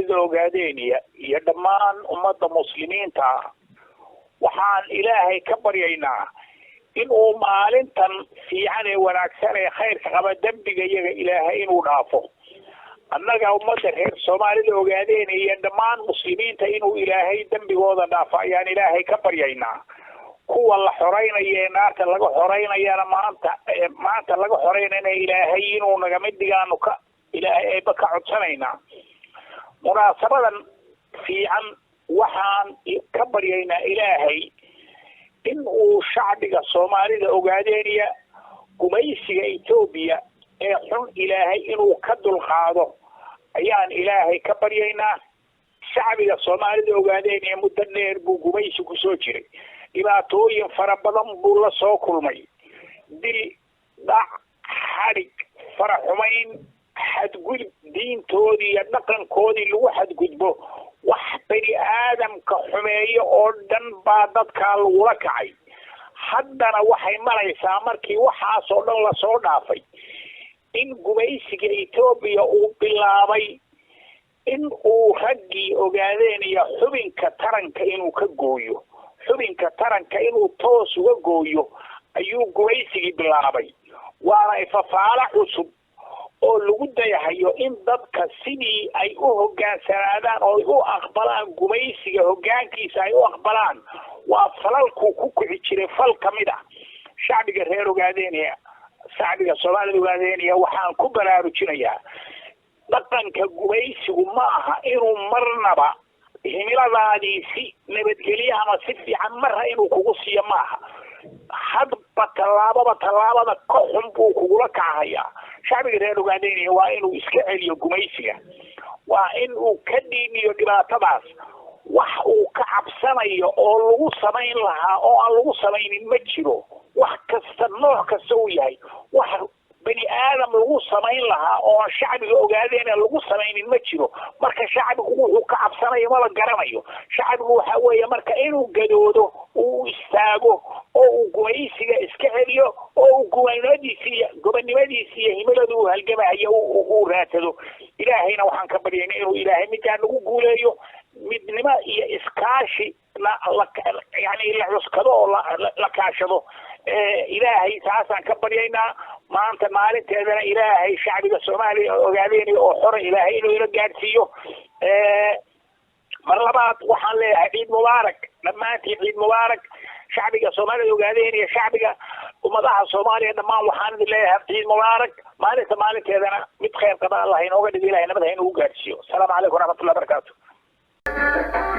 Soomaalida Ogaadeeniya iyo dhammaan ummadda muslimiinta ah, waxaan Ilaahay ka baryaynaa in uu maalintan fiican ee wanaagsan ee khayrka qaba dembiga iyaga Ilaahay inuu dhaafo. Annaga ummadda reer Soomaalida Ogaadeeniya iyo dhammaan muslimiinta inuu Ilaahay dembigooda dhaafo ayaan Ilaahay ka baryaynaa. Kuwa la xoreynaya ee naarta laga xoreynayana maanta laga xoreynayna Ilaahay inuu naga mid dhigaanu ka Ilaahay eeba ka codsanaynaa. Munaasabadan fiican waxaan ka baryaynaa Ilaahay in uu shacbiga Soomaalida Ogaadeeniya gumaysiga Etoobiya ee xun Ilaahay inuu ka dulqaado ayaan Ilaahay ka baryaynaa. Shacbiga Soomaalida Ogaadeeniya muddo dheer buu gumaysi kusoo jiray, dhibaatooyin fara badan buu la soo kulmay: dil, dhac, xadhig, faraxumayn, xadgudub diintoodii iyo dhaqankoodii lagu xadgudbo. Wax bani aadamka xumeeyo oo dhan baa dadkaa lagula kacay. Haddana waxay maraysaa, markii waxaasoo dhan lasoo dhaafay, in gumaysiga Etoobiya uu bilaabay in uu raggii Ogaadeeniya xubinka taranka inuu ka gooyo, xubinka taranka inuu toos uga gooyo ayuu gumaysigii bilaabay. Waana ifafaalo cusub oo lagu dayahayo in dadka sidii ay u hogaansanaadaan oo ay u aqbalaan gumaysiga hoggaankiisa ay u aqbalaan. Waa falalkuu ku kici jiray fal ka mid ah. Shacbiga reer Ogaadeeniya, shacbiga Soomaalida Ogaadeeniya, waxaan ku baraarujinayaa dhaqanka gumaysigu ma aha inuu marnaba himiladaadii si nabadgelye ama si fiican marra inuu kugu siiyo ma aha. Hadba tallaababa tallaabada ka xun buu kugula kacahayaa. Shacbiga reer Ogaadeeniya waa inuu iska celiyo gumaysiga, waa in uu ka dhiiniyo dhibaatadaas. Wax uu ka cabsanayo oo lagu samayn lahaa oo aan lagu samaynin ma jiro. Wax kasta, nooc kasta uu yahay, wax bani aadam lagu samayn lahaa oo aan shacbiga Ogaadeena lagu samaynin ma jiro. Marka shacbigu wuxuu ka cabsanayo mala garanayo. Shacbigu waxa weeye marka inuu gadoodo, uu istaago oo uu gumaysiga iska celiyo oo uu gubanimadiisi iyo gobonnimadiisi iyo himiladu uu halgamahayo uu raadsado. Ilaahayna waxaan ka baryayna inuu Ilaahay midkaa nagu guuleeyo, midnimo iyo iskaashi yani la cuskado oo la kaashado. Ilaahay taasaan ka baryaynaa. Maanta maalinteedana Ilaahay shacbiga Soomaaliya Ogaadeynaya oo xora Ilaahay inuu ina gaadhsiiyo. Mar labaad waxaan leeyahay ciid mubaarak dhammaantiin, ciid mubaarak. Shacbiga Soomaalida Ogaadeynaya, shacbiga ummadaha Soomaaliya dhammaan waxaan idin leeyahay ciid mubaarak. Maalinta maalinteedana mid khayr qaba Allah inooga dhigo, Ilahay nabad ha inoogu gaadhsiiyo. Asalaamu calaykum waraxmatullahi wabarakaatu.